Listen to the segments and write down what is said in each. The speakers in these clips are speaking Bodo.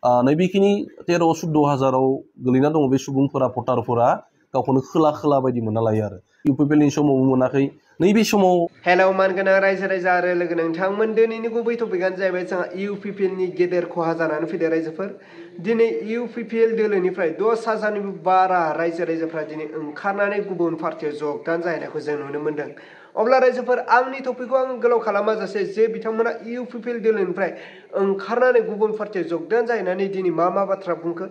नैबेखिनि 13-14 हाजाराव गोलैना दङ बे सुबुंफोरा भटारफोरा गावखौनो खोला खोला बायदि मोनना लायो आरो इउपिपिएलनि समावबो मोनाखै नैबे समाव हेलौ मानगोनां रायजो राजा आरो लोगो नोंथांमोन दिनैनि गुबै टपिकआनो जाहैबाय जोंहा इउपिपिएलनि गेदेर खहा जानानै फैदों रायजोफोर दिनै इउपिपिएल दोलोनिफ्राय 10,000निबो बारा रायजो राजाफ्रा दिनै ओंखारनानै गुबुन पार्टियाव जगदान जाहैनायखौ जों नुनो मोन्दों अब्ला रायजोफोर आंनि टपिकखौ आं गोलाव खालामाजासे जे बिथांमोना इउपिपिएल दोलोनिफ्राय ओंखारनानै गुबुन पार्टियाव जगदान जाहैनानै दिनै मा बाथ्रा बुंखो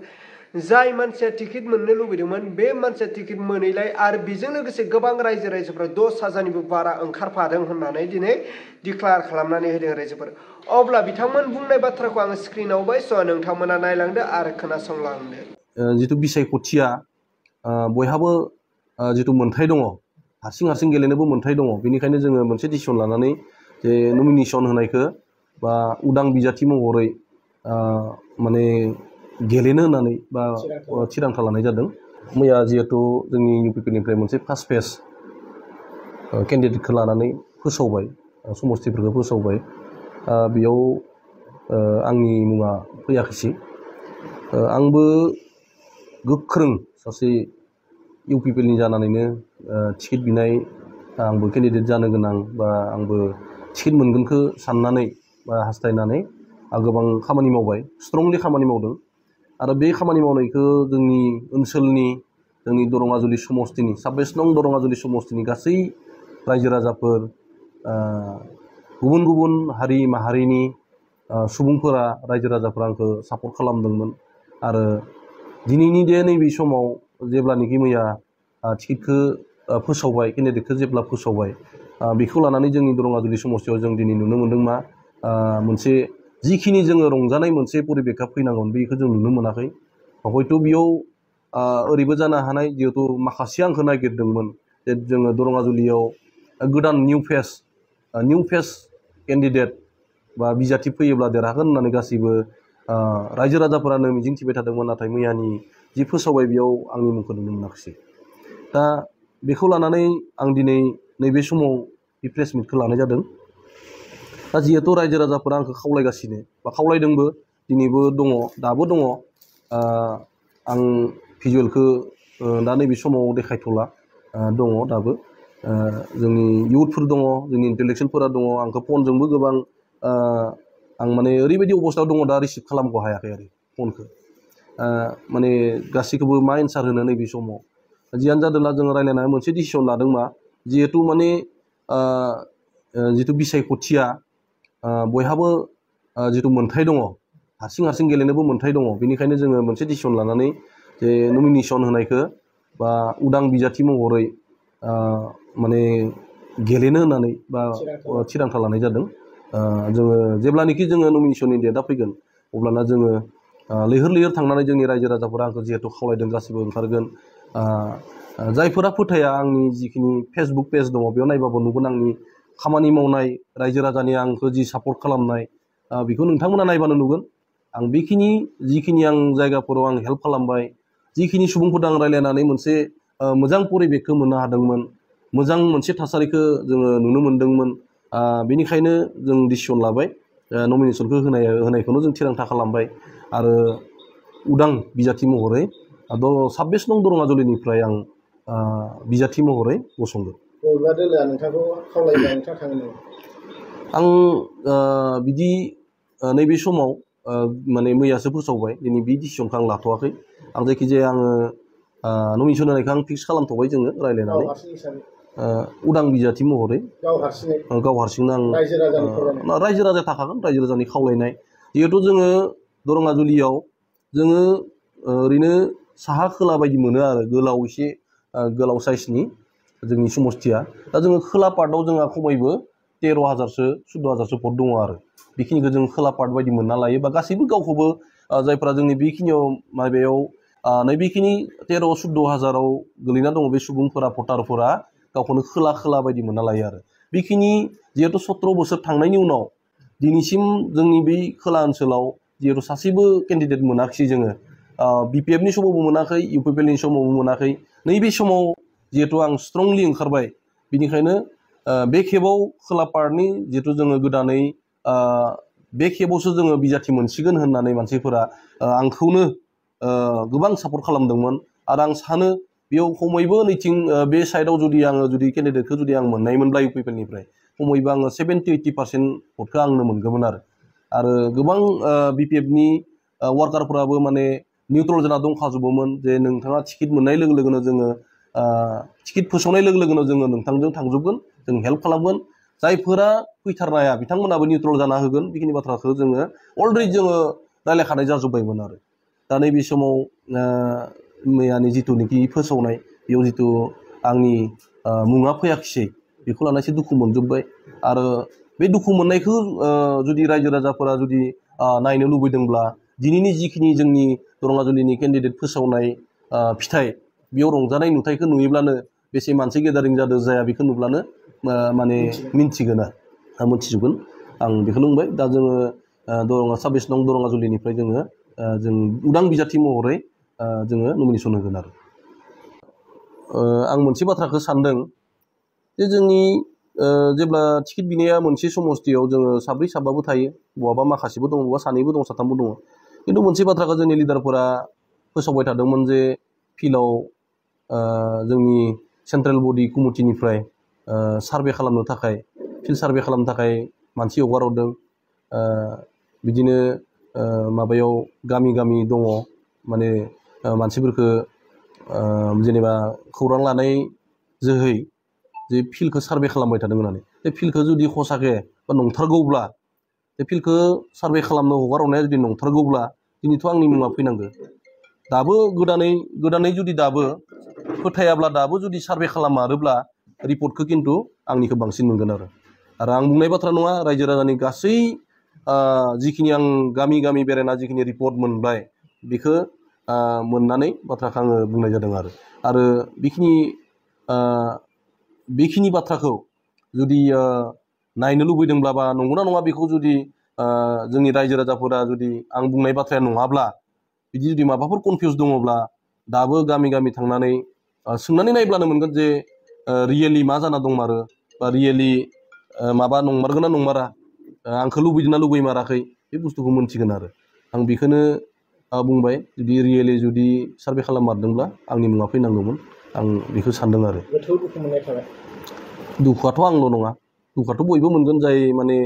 जाय मानसिया टिकेट मोननो लुबैदोंमोन बे मानसिया टिकेट मोनैलाय आरो बेजों लोगोसे गोबां रायजो राजाफ्रा 10,000निबो बारा ओंखारफादों होननानै दिनै डिक्लेयार खालामनानै होदों रायजोफोर अब्ला बिथांमोन बुंनाय बाथ्राखौ आङो स्क्रिनाव होबाय स' नोंथांमोना नायलांदो आरो खोनासंलांदो जिथु बिसायख'थिया बयहाबो जिथु मोन्थाय दङ हारसिं हारसिं गेलेनोबो मोन्थाय दङ बेनिखायनो जोङो मोनसे डिसिसन लानानै जे नमिनेसन होनायखौ बा उदां बिजाथि महरै माने गेलेनो होननानै बा थिरांथा लानाय जादों मैया जिहेतु जोंनि इउपिपिएलनिफ्राय मोनसे फार्स्ट फेज केन्डिडेटखौ लानानै फोसावबाय समस्थिफोरखौ फोसावबाय बेयाव आंनि मुङा फैयाखैसै आंबो गोख्रों सासे इउपिपिएलनि जानानैनो टिकेट बिनाय आंबो केन्डिडेट जानो गोनां बा आंबो टिकेट मोनगोनखौ साननानै बा हास्थायनानै गोबां खामानि मावबाय स्ट्रंलि खामानि मावदों आरो बे खामानि मावनायखौ जोंनि ओनसोलनि जोंनि दरङाजुलि समस्तिनि 26 नं दरङाजुलि समस्तिनि गासै रायजो राजाफोर गुबुन गुबुन हारि माहारिनि सुबुंफोरा रायजो राजाफोरा आंखौ सापर्ट खालामदोंमोन आरो दिनैनि दे नैबे समाव जेब्लानोखि मैया टिकेटखौ फोसावबाय केन्डिडेटखौ जेब्ला फोसावबाय बेखौ लानानै जोंनि दरङाजुलि समस्तियाव जों दिनै नुनो मोन्दों मा मोनसे जिखिनि जोङो रंजानाय मोनसे परिबेखा फैनांगोन बेखौ जों नुनो मोनाखै हयथ' बेयाव ओरैबो जानो हानाय जिहेतु माखासे आंखौ नागिरदोंमोन जे जोङो दरङाजुलियाव गोदान निउ फेस केन्डिडेट बा बिजाथि फैयोब्ला देरहागोन होननानै गासैबो रायजो राजाफोरानो मिजिंथिबाय थादोंमोन नाथाय मैयानि जि फोसावबाय बेयाव आंनि मुंखौ नुनो मोनाखिसै दा बेखौ लानानै आं दिनै नैबे समाव बे प्रेस मिटखौ लानाय जादों दा जिहेतु रायजो राजाफोरा आंखौ खावलायगासिनो बा खावलायदोंबो दिनैबो दङ दाबो दङ आं भिजुवेलखौ दा नैबे समाव देखायथ'ला दङ दाबो जोंनि इयुथफोर दङ जोंनि इन्टेलेक्सुवेलफोरा दङ आंखौ फनजोंबो गोबां आं माने ओरैबायदि अबस्थायाव दङ दा रिसिभ खालामनो हायाखै आरो फनखौ माने गासैखौबो मा एन्सार होनो नैबे समाव जियानो जादोंला जोङो रायज्लायनानै मोनसे डिसिसन लादों मा जिहेतु माने जिथु बिसायख'थिया बयहाबो जिथु मोन्थाय दङ हारसिं हारसिं गेलेनोबो मोन्थाय दङ बेनिखायनो जोङो मोनसे डिसिसन लानानै जे नमिनेसन होनायखौ बा उदां बिजाथि महरै माने गेलेनो होननानै बा थिरांथा लानाय जादों जोङो जेब्लानोखि जोङो नमिनेसननि डेटआ फैगोन अब्लाना जोङो लैहोर लैहोर थांनानै जोंनि रायजो राजाफोरा आंखौ जिहेतु खावलायदों गासिबो ओंखारगोन जायफोरा फोथाया आंनि जिखिनि फेसबुक पेज दङ बेयाव नायबाबो नुगोन आंनि खामानि मावनाय रायजो राजानि आंखौ जि सापर्ट खालामनाय बेखौ नोंथांमोना नायबानो नुगोन आं बेखिनि जिखिनि आं जायगाफोराव आं हेल्प खालामबाय जिखिनि सुबुंफोरजों आं रायज्लायनानै मोनसे मोजां परिबेकखौ मोननो हादोंमोन मोजां मोनसे थासारिखौ जोङो नुनो मोन्दोंमोन बेनिखायनो जों डिसिसन लाबाय नमिनेसनखौ होनायखौनो जों थिरांथा खालामबाय आरो उदां बिजाथि महरै 26 नं दरङाजुलिनिफ्राय आं बिजाथि महरै गसंगोन बबेबा दोलोआ नोंथांखौ खावलायोब्ला नोंथाङा थाङो नामा आं बिदि नैबे समाव माने मैयासो फोसावबाय दिनै बे डिसिसनखौ आं लाथ'वाखै आं जायखिजाया आङो नमिनेसन होनायखौ आं फिक्स खालामथ'बाय जोङो रायज्लायनानै उदां बिजाथि महरै गाव हारसिंनो आं रायजो राजा थाखागोन रायजो राजानि खावलायनाय जिहेतु जोङो दरङाजुलियाव जोङो ओरैनो साहा खोला बायदि मोनो आरो गोलाव एसे गोलाव साइजनि जोंनि समस्तिया दा जोङो खोला पार्टआव जोंहा खमैबो 13,000सो 14,000सो भट दङ आरो बेखिनिखौ जों खोला पार्ट बायदि मोनना लायो बा गासैबो गावखौबो जायफ्रा जोंनि बेखिनियाव माबायाव नैबेखिनि 13-14 हाजाराव गोलैना दङ बे सुबुंफोरा भटारफोरा गावखौनो खोला खोला बायदि मोनना लायो आरो बेखिनि जिहेतु 17 बोसोर थांनायनि उनाव दिनैसिम जोंनि बे खोला ओनसोलाव जिहेतु सासेबो केन्डिडेट मोनाखिसै जोङो बिपिएफनि समावबो मोनाखै इउपिपिएलनि समावबो मोनाखै नैबे समाव जिहेतु आं स्ट्रंलि ओंखारबाय बिनिखायनो बे खेबाव खोला पार्टनि जिहेतु जोङो गोदानै बे खेबावसो जोङो बिजाथि मोनसिगोन होननानै मानसिफोरा आंखौनो गोबां सापर्ट खालामदोंमोन आरो आं सानो बेयाव खमैबो नैथिं बे साइडआव जुदि केन्डिडेटखौ जुदि आं मोननायमोनब्ला इउपिपिएलनिफ्राय खमैबो आङो 70-80% भटखौ आंनो मोनगौमोन आरो गोबां बिपिएफनि वार्कारफोराबो माने निउट्रेल जाना दंखाजोबोमोन जे नोंथाङा टिकेट मोननाय लोगो लोगोनो जोङो टिकेट फोसावनाय लोगो लोगोनो जोङो नोंथांजों थांजोबगोन जों हेल्प खालामगोन जायफोरा फैथारनाया बिथांमोनाबो निउट्रेल जाना होगोन बेखिनि बाथ्राखौ जोङो अलरेडि जोङो रायलायखानाय जाजोब्बायमोन आरो दा नैबे समाव मैयानि जिथुनिखि फोसावनाय बेयाव जिथु आंनि मुङा फैयाखिसै बेखौ लाना एसे दुखु मोनजोब्बाय आरो बे दुखु मोननायखौ जुदि रायजो राजाफोरा जुदि नायनो लुबैदोंब्ला दिनैनि जिखिनि जोंनि दरंगाजुलिनि केन्डिडेट फोसावनाय फिथाइ बेयाव रंजानाय नुथायखौ नुयोब्लानो बेसे मानसि गेदारिं जादों जाया बेखौ नुब्लानो माने मिन्थिजोबगोन आं बेखौनो बुंबाय दा जोङो 26 नं दरंगाजुलिनिफ्राय जों उदां बिजाथि महरै जोङो नमिनेसन होगोन आरो आं मोनसे बाथ्राखौ सानदों जे जोंनि जेब्ला टिकेट बिनाया मोनसे समस्थियाव जोङो साब्रै साबाबो थायो बहाबा माखासेबो दङ बहाबा सानैबो दं साथामबो दङ खिन्थु मोनसे बाथ्राखौ जोंनि लिडारफोरा फोसावबाय थादोंमोन जे फिल्डआव जोंनि सेन्ट्रेल बडि कमिटिनिफ्राय सार्भे खालामनो थाखाय फिल्ड सार्भे खालामनो थाखाय मानसि हगारहरदों बिदिनो माबायाव गामि गामि दङ माने मानसिफोरखौ जेनेबा खौरां लानाय जोहै जे फिल्डखौ सार्भे खालामबाय थादों होननानै बे फिल्डखौ जुदि खसाके बा नंथारगौब्ला बे फिल्डखौ सार्भे खालामनो हगारहरनाया जुदि नंथारगौब्ला दिनैथ' आंनि मुङा फैनांगौ दाबो गोदानै जुदि दाबो फोथायाब्ला दाबो जुदि सार्भे खालामारोब्ला रिपर्टखौ खिन्थु आंनिखौ बांसिन मोनगोन आरो आं बुंनाय बाथ्रा नङा रायजो राजानि गासै जिखिनि आं गामि गामि बेरायना जिखिनि रिपर्ट मोनबाय बेखौ मोननानै बाथ्राखौ आङो बुंनाय जादों आरो बेखिनि बाथ्राखौ जुदि नायनो लुबैदोंब्ला बा नंगौना नङा बेखौ जुदि जोंनि रायजो राजाफोरा जुदि आं बुंनाय बाथ्राया नङाब्ला बिदि जुदि माबाफोर कनफिउस दङब्ला दाबो गामि गामि थांनानै सोंनानै नायब्लानो मोनगोन जे रियेलि मा जाना दंमारो बा रियेलि माबा नंमारगोन ना नंमारा आंखौ लुबैदों ना लुबैमाराखै बे बुस्थुखौ मोनथिगोन आरो आं बेखौनो बुंबाय जुदि रियेलि जुदि सार्भे खालाममारदोंब्ला आंनि मुङा फैनांगौमोन आं बेखौ सानदों आरो दुखुआथ' आंल' नङा दुखुआथ' बयबो मोनगोन जाय माने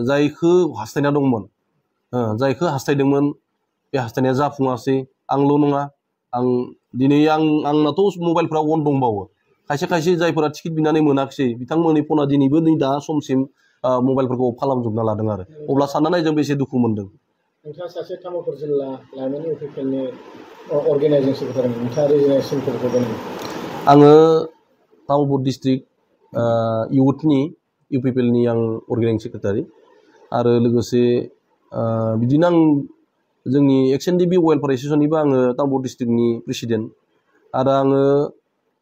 जायखौ हास्थायना दंमोन जायखौ हास्थायदोंमोन बे हास्थायनाया जाफुङासै आंल' नङा दिनै आंनाथ' मबाइलफ्रा अन दंबावो खायसे जायफोरा टिकेट बिनानै मोनाखिसै बिथांमोननि फना दिनैबो नै दा समसिम मबाइलफोरखौ अफ खालामजोबना लादों आरो अब्ला सानना नाय जों बेसे दुखु मोनदों नोंथाङा सासे तामुलपुर जिल्ला लाइमोन इउपिपिएलनि अर्गानाइजिं सेक्रेटारि नोंथाङा रिजिनेसनफोरखौ दङ आङो तामुलपुर डिस्ट्रिक्ट इउथनि इउपिपिएलनि आं अर्गानाइजिं सेक्रेटारि आरो लोगोसे बिदिनो आं जोंनि एक्सएनडिबि वेलफेयार एस'सिएसननिबो आङो तामुलपुर डिस्ट्रिक्टनि प्रेसिडेन्ट आरो आङो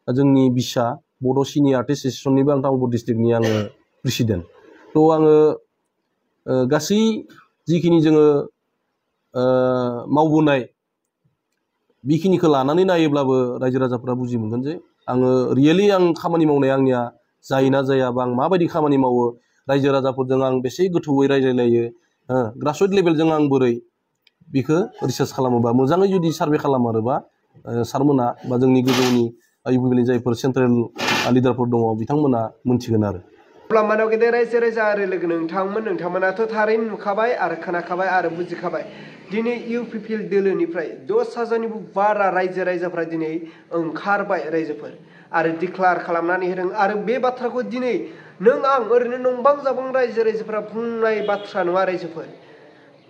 जोंनि बिसा बड' सिनि आर्टिस्ट एस'सिएसननिबो आं तामुलपुर डिस्ट्रिक्टनि आङो प्रेसिडेन्ट थ' आङो गासै जिखिनि जोङो मावबोनाय बेखिनिखौ लानानै नायोब्लाबो रायजो राजाफोरा बुजि मोनगोन जे आङो रियेलि आं खामानि मावनाया आंनिया जायोना जाया बा आं माबायदि खामानि मावो रायजो राजाफोरजों आं बेसे गोथौयै रायज्लायलायो ग्रासरुट लेभेलजों आं बोरै बेखौ रिसार्च खालामोबा मोजाङै जुदि सार्भे खालामारोबा सारमोना बा जोंनि गोजौनि इउपिपिएलनि जायफोर सेन्ट्रेल लिडारफोर दङ बिथांमोना मोनथिगोन आरो अब्ला मानाव गेदेर रायजो राजा आरो लोगो नोंथांमोनाथ' थारैनो नुखाबाय आरो खोनाखाबाय आरो बुजिखाबाय दिनै इउपिपिएल दोलोनिफ्राय 10,000निबो बारा रायजो राजाफ्रा दिनै ओंखारबाय रायजोफोर आरो डिक्लार खालामनानै होदों आरो बे बाथ्राखौ दिनै नों आं ओरैनो नंबां जाबां रायजो राजाफ्रा बुंनाय बाथ्रा नङा रायजोफोर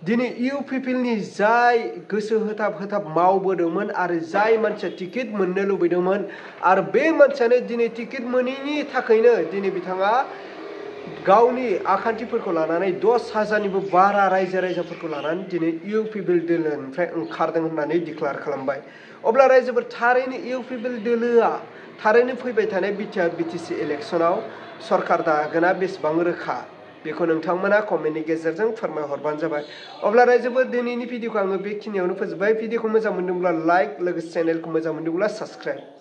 दिनै इउपिपिएलनि जाय गोसो होथाब मावबोदोंमोन आरो जाय मानसिया टिकेट मोननो लुबैदोंमोन आरो बे मानसियानो दिनै टिकेट मोनैनि थाखायनो दिनै बिथाङा गावनि आखान्थिफोरखौ लानानै 10,000निबो बारा रायजो राजाफोरखौ लानानै दिनै इउपिपिएल दोलोनिफ्राय ओंखारदों होननानै डिक्लार खालामबाय अब्ला रायजोफोर थारैनो इउपिपिएल दोलोआ थारैनो फैबाय थानाय बिटिसि इलेक्सनाव सरकार दागोना बेसेबां रोखा बेखौ नोंथांमोना कमेन्टनि गेजेरजों फोरमायहरबानो जाबाय अब्ला रायजोफोर दिनैनि भिडिअखौ आङो बेखिनियावनो फोजोबबाय भिडिअखौ मोजां मोनदोंब्ला लाइक लोगोसे चेनेलखौ मोजां मोनदोंब्ला साबस्क्राइब